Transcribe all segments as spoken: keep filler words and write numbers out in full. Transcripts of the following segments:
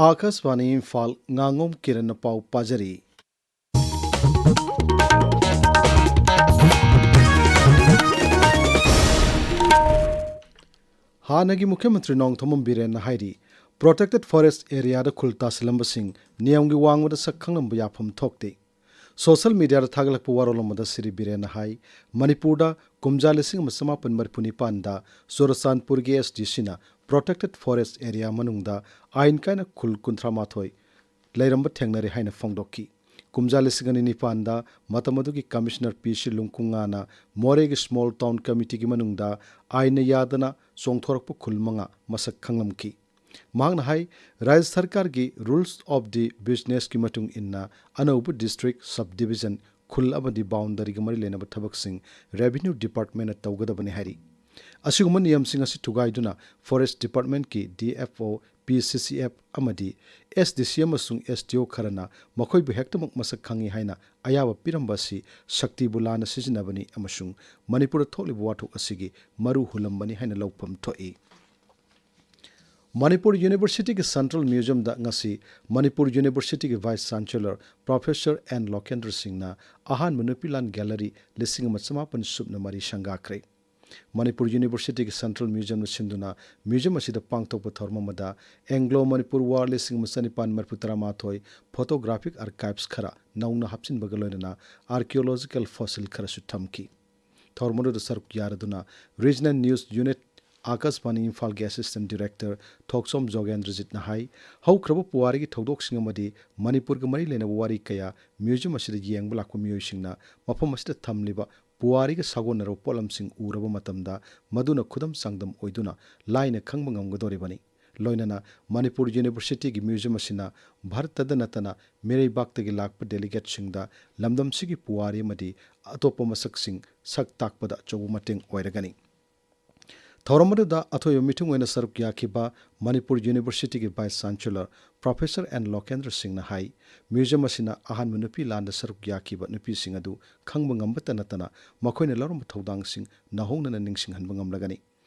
ꯑꯥꯀꯥꯁꯕꯥꯅꯤ ꯏꯝꯐꯥꯜ, ꯉꯥꯉꯣꯝ ꯀꯤꯔꯟꯅ ꯄꯥꯎ ꯄꯥꯖꯔꯤ꯫ ꯍꯥꯟꯅꯒꯤ ꯃꯨꯈ꯭ꯌ ꯃꯟꯇ꯭ꯔꯤ ꯅꯣꯡꯊꯣꯝꯕꯝ ꯕꯤꯔꯦꯟꯅ ꯍꯥꯏꯔꯤ, ꯄ꯭ꯔꯣꯇꯦꯛꯇꯦꯗ ꯐꯣꯔꯦꯁ꯭ꯠ ꯑꯦꯔꯤꯌꯥꯗ ꯈꯨꯜ ꯇꯥꯁꯤꯜꯂꯝꯕꯁꯤꯡ ꯅꯤꯌꯝꯒꯤ ꯋꯥꯡꯃꯗ ꯁꯛ ꯈꯪꯂꯝꯕ ꯌꯥꯐꯝ ꯊꯣꯛꯇꯦ꯫ ꯁꯣꯁꯤꯌꯦꯜ ꯃꯤꯗꯤꯌꯥꯗ ꯊꯥꯒꯠꯂꯛꯄ ꯋꯥꯔꯣꯜ ꯑꯃꯗ ꯁ꯭ꯔꯤ ꯕꯤꯔꯦꯟꯅ ꯍꯥꯏ, ꯃꯅꯤꯄꯨꯔꯗ ꯀꯨꯝꯖꯥ ꯂꯤꯁꯤꯡ ꯑꯃ ꯆꯃꯥꯄꯟ ꯃꯔꯤꯐꯨ ꯅꯤꯄꯥꯟꯗ ꯆꯨꯔꯆꯥꯟꯄꯨꯔꯒꯤ ꯑꯦꯁ ꯗꯤ ꯁꯤꯅ ꯄ꯭ꯔꯣꯇꯦꯛꯇꯦꯗ ꯐꯣꯔꯦꯁ꯭ꯠ ꯑꯦꯔꯤꯌꯥ ꯃꯅꯨꯡꯗ ꯑꯥꯏꯟ ꯀꯥꯏꯅ ꯈꯨꯜ ꯀꯨꯟꯊ꯭ꯔꯥ ꯃꯥꯊꯣꯏ ꯂꯩꯔꯝꯕ ꯊꯦꯡꯅꯔꯦ ꯍꯥꯏꯅ ꯐꯣꯡꯗꯣꯛꯈꯤ꯫ ꯀꯨꯝꯖꯥ ꯂꯤꯁꯤꯡ ꯑꯅꯤ ꯅꯤꯄꯥꯟꯗ ꯃꯇꯝ ꯑꯗꯨꯒꯤ ꯀꯃꯤꯁꯅꯔ ꯄꯤ ꯁꯤ ꯂꯨꯡꯀꯨꯉꯥꯅ ꯃꯣꯔꯦꯒꯤ ꯁ꯭ꯃꯣꯜ ꯇꯥꯎꯟ ꯀꯃꯤꯇꯤꯒꯤ ꯃꯅꯨꯡꯗ ꯑꯥꯏꯟꯅ ꯌꯥꯗꯅ ꯆꯣꯡꯊꯣꯔꯛꯄ ꯈꯨꯜ ꯃꯉꯥ ꯃꯁꯛ ꯈꯪꯂꯝꯈꯤ꯫ ꯃꯍꯥꯛꯅ ꯍꯥꯏ, ꯔꯥꯖ꯭ꯌ ꯁꯔꯀꯥꯔꯒꯤ Rules of the Businessꯀꯤ ꯃꯇꯨꯡ ꯏꯟꯅ ꯑꯅꯧꯕ ꯗꯤꯁꯇ꯭ꯔꯤꯛ ꯁꯕ ꯗꯤꯕꯤꯖꯟ, ꯈꯨꯜ ꯑꯃꯗꯤ ꯕꯥꯎꯟꯗꯔꯤꯒ ꯃꯔꯤ ꯂꯩꯅꯕ ꯊꯕꯛꯁꯤꯡ ꯔꯦꯚꯤꯅ꯭ꯌꯨ ꯗꯤꯄꯥꯔꯠꯃꯦꯟꯅ ꯇꯧꯒꯗꯕꯅꯤ ꯍꯥꯏꯔꯤ꯫ ꯑꯁꯤꯒꯨꯝꯕ ꯅꯤꯌꯝꯁꯤꯡ ꯑꯁꯤ ꯊꯨꯒꯥꯏꯗꯨꯅ ꯐꯣꯔꯦꯁ꯭ꯠ ꯗꯤꯄꯥꯔꯠꯃꯦꯟꯀꯤ ꯗꯤ ꯑꯦꯐ ꯑꯣ, ꯄꯤ ꯁꯤ ꯁꯤ ꯑꯦꯐ ꯑꯃꯗꯤ ꯑꯦꯁ ꯗꯤ ꯁꯤ ꯑꯃꯁꯨꯡ ꯑꯦꯁ ꯗꯤ ꯑꯣ ꯈꯔꯅ ꯃꯈꯣꯏꯕꯨ ꯍꯦꯛꯇꯃꯛ ꯃꯁꯛ ꯈꯪꯏ ꯍꯥꯏꯅ ꯑꯌꯥꯕ ꯄꯤꯔꯝꯕ ꯑꯁꯤ ꯁꯛꯇꯤꯕꯨ ꯂꯥꯟꯅ ꯁꯤꯖꯤꯟꯅꯕꯅꯤ ꯑꯃꯁꯨꯡ ꯃꯅꯤꯄꯨꯔꯗ ꯊꯣꯛꯂꯤꯕ ꯋꯥꯊꯣꯛ ꯑꯁꯤꯒꯤ ꯃꯔꯨ ꯍꯨꯜꯂꯝꯕꯅꯤ ꯍꯥꯏꯅ ꯂꯧꯐꯝ ꯊꯣꯛꯏ꯫ ꯃꯅꯤꯄꯨꯔ ꯌꯨꯅꯤꯚꯔꯁꯤꯇꯤꯒꯤ ꯁꯦꯟꯇ꯭ꯔꯦꯜ ꯃ꯭ꯌꯨꯖꯤꯌꯝꯗ ꯉꯁꯤ ꯃꯅꯤꯄꯨꯔ ꯌꯨꯅꯤꯚꯔꯁꯤꯇꯤꯒꯤ vice chancellor professor N Lokendra ꯁꯤꯡꯅ ꯑꯍꯥꯟꯕ ꯅꯨꯄꯤ ꯂꯥꯟ ꯒꯦꯂꯔꯤ ꯂꯤꯁꯤꯡ ꯑꯃ ꯆꯃꯥꯄꯟ ꯁꯨꯞꯅ ꯃꯔꯤ ꯁꯪꯒꯥꯈ꯭ꯔꯦ꯫ ꯃꯅꯤꯄꯨꯔ ꯌꯨꯅꯤꯚꯔꯁꯤꯇꯤꯒꯤ ꯁꯦꯟꯇ꯭ꯔꯦꯜ ꯃ꯭ꯌꯨꯖꯤꯌꯝꯅ ꯁꯤꯟꯗꯨꯅ ꯃ꯭ꯌꯨꯖꯤꯌꯝ ꯑꯁꯤꯗ ꯄꯥꯡꯊꯣꯛꯄ ꯊꯧꯔꯝ ꯑꯃꯗ ꯑꯦꯡꯒ꯭ꯂꯣ ꯃꯅꯤꯄꯨꯔ ꯋꯥꯔ ꯂꯤꯁꯤꯡ ꯑꯃ ꯆꯅꯤꯄꯥꯟ ꯃꯔꯤꯐꯨ ꯇꯔꯥꯃꯥꯊꯣꯏ ꯐꯣꯇꯣꯒ꯭ꯔꯥꯐꯤꯛ ꯑꯥꯔꯀꯥꯏꯚꯁ ꯈꯔ ꯅꯧꯅ ꯍꯥꯞꯆꯤꯟꯕꯒ ꯂꯣꯏꯅꯅ ꯑꯥꯔꯀꯤꯑꯣꯂꯣꯖꯤꯀꯦꯜ ꯐꯣꯁꯤꯜ ꯈꯔꯁꯨ ꯊꯝꯈꯤ꯫ ꯊꯧꯔꯝ ꯑꯗꯨꯗ ꯁꯔꯨꯛ ꯌꯥꯔꯗꯨꯅ ꯔꯤꯖꯅꯦꯜ ꯅ꯭ꯌꯨꯁ ꯌꯨꯅꯤꯠ ꯑꯥꯀꯥꯁꯕꯥꯅꯤ ꯏꯝꯐꯥꯜꯒꯤ ꯑꯦꯁꯤꯁꯇꯦꯟ ꯗꯤꯔꯦꯛꯇꯔ ꯊꯣꯛꯆꯣꯝ ꯖꯣꯒꯦꯟꯗ꯭ꯔꯖꯤꯠꯅ ꯍꯥꯏ, ꯍꯧꯈ꯭ꯔꯕ ꯄꯨꯋꯥꯔꯤꯒꯤ ꯊꯧꯗꯣꯛꯁꯤꯡ ꯑꯃꯗꯤ ꯃꯅꯤꯄꯨꯔꯒ ꯃꯔꯤ ꯂꯩꯅꯕ ꯋꯥꯔꯤ ꯀꯌꯥ ꯃ꯭ꯌꯨꯖꯤꯌꯝ ꯑꯁꯤꯗ ꯌꯦꯡꯕ ꯂꯥꯛꯄ ꯃꯤꯑꯣꯏꯁꯤꯡꯅ ꯃꯐꯝ ꯑꯁꯤꯗ ꯊꯝꯂꯤꯕ ꯄꯨꯋꯥꯔꯤꯒ ꯁꯥꯒꯣꯟꯅꯔꯕ ꯄꯣꯠꯂꯝꯁꯤꯡ ꯎꯔꯕ ꯃꯇꯝꯗ ꯃꯗꯨꯅ ꯈꯨꯗꯝ ꯆꯥꯡꯗꯝ ꯑꯣꯏꯗꯨꯅ ꯂꯥꯏꯅ ꯈꯪꯕ ꯉꯝꯒꯗꯧꯔꯤꯕꯅꯤ꯫ ꯂꯣꯏꯅꯅ ꯃꯅꯤꯄꯨꯔ ꯌꯨꯅꯤꯚꯔꯁꯤꯇꯤꯒꯤ ꯃ꯭ꯌꯨꯖꯤꯌꯝ ꯑꯁꯤꯅ ꯚꯥꯔꯠꯇꯗ ꯅꯠꯇꯅ ꯃꯤꯔꯩꯕꯥꯛꯇꯒꯤ ꯂꯥꯛꯄ ꯗꯦꯂꯤꯒꯦꯠꯁꯤꯡꯗ ꯂꯝꯗꯝꯁꯤꯒꯤ ꯄꯨꯋꯥꯔꯤ ꯑꯃꯗꯤ ꯑꯇꯣꯞꯄ ꯃꯁꯛꯁꯤꯡ ꯁꯛ ꯇꯥꯛꯄꯗ ꯑꯆꯧꯕ ꯃꯇꯦꯡ ꯑꯣꯏꯔꯒꯅꯤ꯫ ꯊꯧꯔꯝ ꯑꯗꯨꯗ ꯑꯊꯣꯏꯕ ꯃꯤꯊꯨꯡ ꯑꯣꯏꯅ ꯁꯔꯨꯛ ꯌꯥꯈꯤꯕ ꯃꯅꯤꯄꯨꯔ ꯌꯨꯅꯤꯚꯔꯁꯤꯇꯤꯒꯤ vice chancellor professor N Lokendra ꯁꯤꯡꯅ ꯍꯥꯏ, ꯃ꯭ꯌꯨꯖꯤꯌꯝ ꯑꯁꯤꯅ ꯑꯍꯥꯟꯕ ꯅꯨꯄꯤ ꯂꯥꯟꯗ ꯁꯔꯨꯛ ꯌꯥꯈꯤꯕ ꯅꯨꯄꯤꯁꯤꯡ ꯑꯗꯨ ꯈꯪꯕ ꯉꯝꯕꯇ ꯅꯠꯇꯅ ꯃꯈꯣꯏꯅ ꯂꯧꯔꯝꯕ ꯊꯧꯗꯥꯡꯁꯤꯡ ꯅꯧꯍꯧꯅꯅ ꯅꯤꯡꯁꯤꯡꯍꯟꯕ ꯉꯝꯂꯒꯅꯤ꯫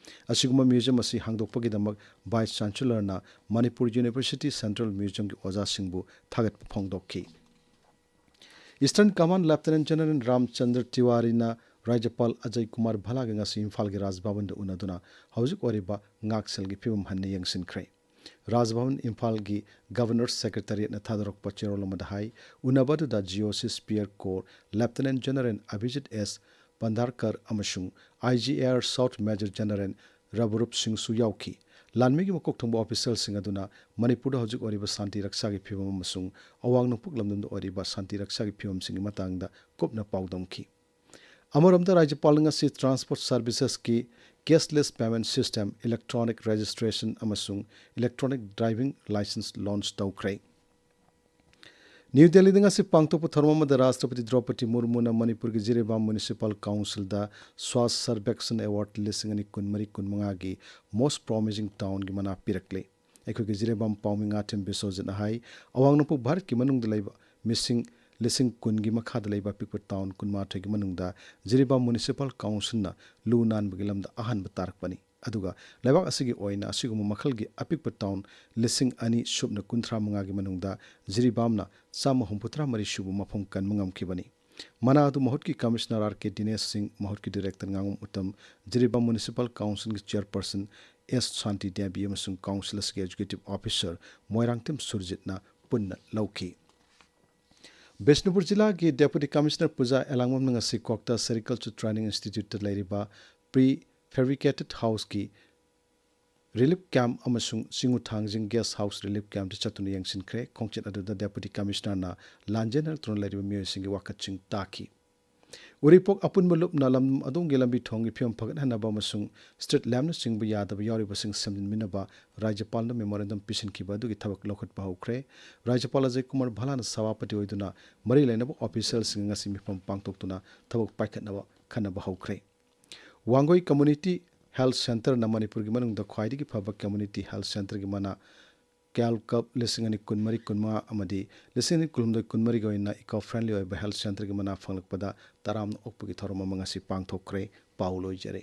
ꯑꯁꯤꯒꯨꯝꯕ ꯃ꯭ꯌꯨꯖꯤꯌꯝ ꯑꯁꯤ ꯍꯥꯡꯗꯣꯛꯄꯒꯤꯗꯃꯛ ꯚꯥꯏꯁ ꯆꯥꯟꯁꯦꯂꯔꯅ ꯃꯅꯤꯄꯨꯔ ꯌꯨꯅꯤꯚꯔꯁꯤꯇꯤ ꯁꯦꯟꯇ꯭ꯔꯦꯜ ꯃ꯭ꯌꯨꯖꯤꯌꯝꯒꯤ ꯑꯣꯖꯥꯁꯤꯡꯕꯨ ꯊꯥꯒꯠꯄ ꯐꯣꯡꯗꯣꯛꯈꯤ꯫ Eastern common ꯂꯦꯐꯇꯤꯅꯦꯟ general ꯔꯥꯝꯆꯟꯗ꯭ꯔ ꯇꯤꯋꯥꯔꯤꯅ ꯔꯥꯖ꯭ꯌꯄꯥꯜ Ajay Kumar ꯚꯜꯂꯥꯒ ꯉꯁꯤ ꯏꯝꯐꯥꯜꯒꯤ ꯔꯥꯖꯚꯕꯟꯗ ꯎꯅꯗꯨꯅ ꯍꯧꯖꯤꯛ ꯑꯣꯏꯔꯤꯕ ꯉꯥꯛꯁꯦꯜꯒꯤ ꯐꯤꯕꯝ ꯍꯟꯅ ꯌꯦꯡꯁꯤꯟꯈ꯭ꯔꯦ꯫ ꯔꯥꯖꯚꯕꯟ ꯏꯝꯐꯥꯜꯒꯤ ꯒꯚꯔꯅꯔ ꯁꯦꯀ꯭ꯔꯦꯇꯔꯤꯌꯦꯠꯅ ꯊꯥꯗꯣꯔꯛꯄ ꯆꯦꯔꯣꯜ ꯑꯃꯗ ꯍꯥꯏ, ꯎꯅꯕ ꯑꯗꯨꯗ ꯖꯤ ꯑꯣ ꯁꯤ ꯁ꯭ꯄꯤꯌꯔ ꯀꯣꯔ ꯂꯦꯐꯇꯤꯅꯦꯟ ꯖꯦꯅꯔꯦꯜ ꯑꯚꯤꯖꯤꯠ ꯑꯦꯁ ꯄꯟꯙꯥꯔꯀꯔ ꯑꯃꯁꯨꯡ I G A R south major general ꯔꯕꯔꯨꯞ ꯁꯤꯡꯁꯨ ꯌꯥꯎꯈꯤ꯫ ꯂꯥꯟꯃꯤꯒꯤ ꯃꯀꯣꯛ ꯊꯣꯡꯕ ꯑꯣꯐꯤꯁꯤꯌꯦꯜꯁꯤꯡ ꯑꯗꯨꯅ ꯃꯅꯤꯄꯨꯔꯗ ꯍꯧꯖꯤꯛ ꯑꯣꯏꯔꯤꯕ ꯁꯥꯟꯇꯤ ꯔꯛꯁꯥꯒꯤ ꯐꯤꯕꯝ ꯑꯃꯁꯨꯡ ꯑꯋꯥꯡ ꯅꯣꯡꯄꯣꯛ ꯂꯝꯗꯝꯗ ꯑꯣꯏꯔꯤꯕ ꯁꯥꯟꯇꯤ ꯔꯛꯁꯥꯒꯤ ꯐꯤꯕꯝꯁꯤꯡꯒꯤ ꯃꯇꯥꯡꯗ ꯀꯨꯞꯅ ꯄꯥꯎꯗꯝꯈꯤ꯫ ꯑꯃꯔꯣꯝꯗ ꯔꯥꯖ꯭ꯌꯄꯥꯜꯅ ꯉꯁꯤ transport ꯁꯔꯚꯤꯁꯦꯁꯀꯤ cashless payment system, electronic registration ꯑꯃꯁꯨꯡ electronic driving license launch ꯇꯧꯈ꯭ꯔꯦ꯫ ꯅ꯭ꯌꯨ ꯗꯦꯜꯂꯤꯗ ꯉꯁꯤ ꯄꯥꯡꯊꯣꯛꯄ ꯊꯧꯔꯝ ꯑꯃꯗ ꯔꯥꯁꯇ꯭ꯔꯄꯇꯤ ꯗ꯭ꯔꯧꯄꯗꯤ ꯃꯨꯔꯃꯨꯅ ꯃꯅꯤꯄꯨꯔꯒꯤ ꯖꯤꯔꯤꯕꯥꯝ ꯃ꯭ꯌꯨꯅꯤꯁꯤꯄꯥꯜ ꯀꯥꯎꯟꯁꯤꯜꯗ ꯁ꯭ꯋꯥꯁ ꯁꯔꯕꯦꯛꯁꯟ ꯑꯦꯋꯥꯔꯗ ꯂꯤꯁꯤꯡ ꯑꯅꯤ ꯀꯨꯟꯃꯔꯤ ꯀꯨꯟꯃꯉꯥꯒꯤ most promising townꯒꯤ ꯃꯅꯥ ꯄꯤꯔꯛꯂꯤ꯫ ꯑꯩꯈꯣꯏꯒꯤ ꯖꯤꯔꯤꯕꯥꯝ ꯄꯥꯎꯃꯤ ꯉꯥꯊꯦꯝ ꯕꯤꯁ꯭ꯋꯖꯤꯠꯅ ꯍꯥꯏ, ꯑꯋꯥꯡ ꯅꯣꯡꯄꯣꯛ ꯚꯥꯔꯠꯀꯤ ꯃꯅꯨꯡꯗ ꯂꯩꯕ ꯃꯤꯁꯤꯡ ꯂꯤꯁꯤꯡ ꯀꯨꯟꯒꯤ ꯃꯈꯥꯗ ꯂꯩꯕ ꯑꯄꯤꯛꯄ ꯇꯥꯎꯟ ꯀꯨꯟꯃꯥꯊꯣꯏꯒꯤ ꯃꯅꯨꯡꯗ ꯖꯤꯔꯤꯕꯥꯝ ꯃ꯭ꯌꯨꯅꯤꯁꯤꯄꯥꯜ ꯀꯥꯎꯟꯁꯤꯜꯅ ꯂꯨ ꯅꯥꯟꯕꯒꯤ ꯂꯝꯗ ꯑꯍꯥꯟꯕ ꯇꯥꯔꯛꯄꯅꯤ꯫ ꯑꯗꯨꯒ ꯂꯩꯕꯥꯛ ꯑꯁꯤꯒꯤ ꯑꯣꯏꯅ ꯑꯁꯤꯒꯨꯝꯕ ꯃꯈꯜꯒꯤ ꯑꯄꯤꯛꯄ ꯇꯥꯎꯟ ꯂꯤꯁꯤꯡ ꯑꯅꯤ ꯁꯨꯞꯅ ꯀꯨꯟꯊ꯭ꯔꯥ ꯃꯉꯥꯒꯤ ꯃꯅꯨꯡꯗ ꯖꯤꯔꯤꯕꯥꯝꯅ ꯆꯥꯝꯃ ꯍꯨꯝꯐꯨꯇꯔꯥ ꯃꯔꯤ ꯁꯨꯕ ꯃꯐꯝ ꯀꯟꯕ ꯉꯝꯈꯤꯕꯅꯤ꯫ ꯃꯅꯥ ꯑꯗꯨ ꯃꯍꯨꯠꯀꯤ ꯀꯃꯤꯁꯅꯔ ꯑꯥꯔ ꯀꯦ ꯗꯤꯅꯦꯁ ꯁꯤꯡ, ꯃꯍꯨꯠꯀꯤ ꯗꯤꯔꯦꯛꯇꯔ ꯉꯥꯉꯣꯝ ꯎꯇꯝ, ꯖꯤꯔꯤꯕꯥꯝ ꯃ꯭ꯌꯨꯅꯤꯁꯤꯄꯥꯜ ꯀꯥꯎꯟꯁꯤꯜꯒꯤ ꯆꯦꯌꯔꯄꯔꯁꯟ ꯑꯦꯁ ꯁꯥꯟꯇꯤ ꯗꯦꯕꯤ ꯑꯃꯁꯨꯡ ꯀꯥꯎꯟꯁꯤꯜ ꯑꯁꯤꯒꯤ ꯑꯦꯛꯖꯤꯀ꯭ꯌꯨꯇꯤꯚ ꯑꯣꯐꯤꯁꯥꯔ ꯃꯣꯏꯔꯥꯡꯊꯦꯝ ꯁꯨꯔꯖꯤꯠꯅ ꯄꯨꯟꯅ ꯂꯧꯈꯤ꯫ ꯕꯤꯁꯅꯨꯄꯨꯔ ꯖꯤꯂꯥꯒꯤ ꯗꯦꯄꯨꯇꯤ ꯀꯃꯤꯁꯅꯔ ꯄꯨꯖꯥ ꯑꯦꯂꯥꯡꯕꯝꯅ ꯉꯁꯤ ꯀ꯭ꯋꯥꯛꯇꯥ ꯁꯦꯔꯤꯀꯜꯆꯔ ꯇ꯭ꯔꯦꯅꯤꯡ ꯏꯟꯁꯇꯤꯇ꯭ꯌꯨꯠꯇ ꯂꯩꯔꯤꯕ ꯄ꯭ꯔꯤ ꯐꯦꯕ꯭ꯔꯤꯀꯦꯇꯦꯗ ꯍꯥꯎꯁꯀꯤ ꯔꯤꯂꯤꯐ ꯀꯦꯝꯞ ꯑꯃꯁꯨꯡ ꯆꯤꯡꯉꯨ ꯊꯥꯡꯖꯤꯡ ꯒꯦꯁ ꯍꯥꯎꯁ ꯔꯤꯂꯤꯐ ꯀꯦꯝꯞꯇ ꯆꯠꯇꯨꯅ ꯌꯦꯡꯁꯤꯟꯈ꯭ꯔꯦ꯫ ꯈꯣꯡꯆꯠ ꯑꯗꯨꯗ ꯗꯦꯄꯨꯇꯤ ꯀꯃꯤꯁꯅꯔꯅ ꯂꯥꯟꯖꯦꯟꯅꯔꯛꯇꯨꯅ ꯂꯩꯔꯤꯕ ꯃꯤꯑꯣꯏꯁꯤꯡꯒꯤ ꯋꯥꯀꯠꯁꯤꯡ ꯇꯥꯈꯤ꯫ ꯎꯔꯤꯄꯣꯛ ꯑꯄꯨꯟꯕ ꯂꯨꯞꯅ ꯂꯝꯗꯝ ꯑꯗꯣꯝꯒꯤ ꯂꯝꯕꯤ ꯊꯣꯡꯒꯤ ꯐꯤꯕꯝ ꯐꯒꯠꯍꯟꯅꯕ ꯑꯃꯁꯨꯡ ꯁ꯭ꯇ꯭ꯔꯤꯠ ꯂꯦꯝꯞꯅꯆꯤꯡꯕ ꯌꯥꯗꯕ ꯌꯥꯎꯔꯤꯕꯁꯤꯡ ꯁꯦꯝꯖꯤꯟꯃꯤꯟꯅꯕ ꯔꯥꯖ꯭ꯌꯄꯥꯜꯗ ꯃꯦꯃꯣꯔꯦꯟꯗꯝ ꯄꯤꯁꯤꯟꯈꯤꯕ ꯑꯗꯨꯒꯤ ꯊꯕꯛ ꯂꯧꯈꯠꯄ ꯍꯧꯈ꯭ꯔꯦ꯫ ꯔꯥꯖ꯭ꯌꯄꯥꯜ ꯑꯖꯌ ꯀꯨꯃꯥꯔ ꯚꯜꯂꯥꯅ ꯁꯚꯥꯄꯇꯤ ꯑꯣꯏꯗꯨꯅ ꯃꯔꯤ ꯂꯩꯅꯕ ꯑꯣꯐꯤꯁꯤꯌꯦꯜꯁꯤꯡꯒ ꯉꯁꯤ ꯃꯤꯐꯝ ꯄꯥꯡꯊꯣꯛꯇꯨꯅ ꯊꯕꯛ ꯄꯥꯏꯈꯠꯅꯕ ꯈꯟꯅꯕ ꯍꯧꯈ꯭ꯔꯦ꯫ ꯋꯥꯡꯒꯣꯏ ꯀꯝꯃ꯭ꯌꯨꯅꯤꯇꯤ ꯍꯦꯜꯊ ꯁꯦꯟꯇꯔꯅ ꯃꯅꯤꯄꯨꯔꯒꯤ ꯃꯅꯨꯡꯗ ꯈ꯭ꯋꯥꯏꯗꯒꯤ ꯐꯕ ꯀꯝꯃ꯭ꯌꯨꯅꯤꯇꯤ ꯍꯦꯜꯊ ꯁꯦꯟꯇꯔꯒꯤ ꯃꯅꯥ ꯀꯦꯜ ꯀꯞ ꯂꯤꯁꯤꯡ ꯑꯅꯤ ꯀꯨꯟꯃꯔꯤ ꯀꯨꯟꯃꯉꯥ ꯑꯃꯗꯤ ꯂꯤꯁꯤꯡ ꯑꯅꯤ ꯀꯨꯟꯍꯨꯝꯗꯣꯏ ꯀꯨꯟꯃꯔꯤꯒꯤ ꯑꯣꯏꯅ ꯏꯀꯣ ꯐ꯭ꯔꯦꯟꯗꯂꯤ ꯑꯣꯏꯕ ꯍꯦꯜꯊ ꯁꯦꯟꯇꯔꯒꯤ ꯃꯅꯥ ꯐꯪꯂꯛꯄꯗ ꯇꯔꯥꯝꯅ ꯑꯣꯛꯄꯒꯤ ꯊꯧꯔꯝ ꯑꯃ ꯉꯁꯤ ꯄꯥꯡꯊꯣꯛꯈ꯭ꯔꯦ꯫ ꯄꯥꯎ ꯂꯣꯏꯖꯔꯦ꯫